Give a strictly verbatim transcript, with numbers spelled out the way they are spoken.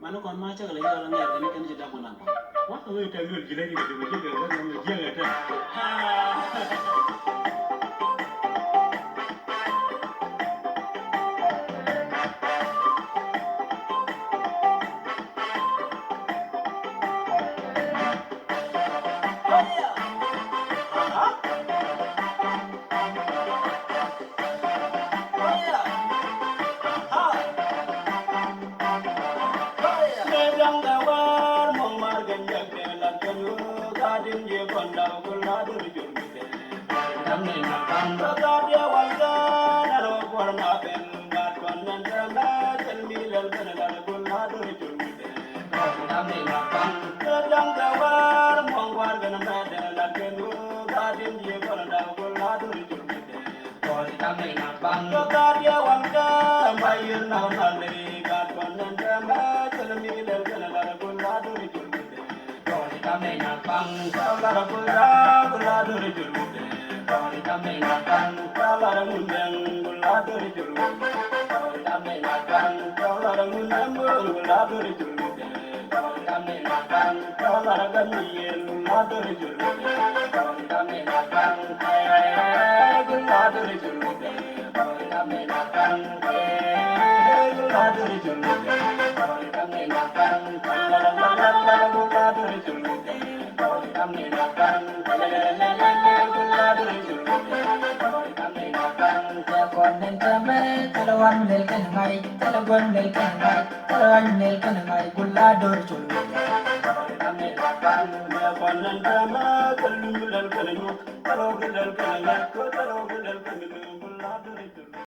Mani kɔn ma cäk lɛ yɔl ŋɛr kɛn kɛn ci dap wä naŋ kɔn. Wa kä wee tɛk duel ji̱ lɛ ji̱ kɛ ji̱ kɛ ji̱ kɛ ji̱ kɛ tɛk.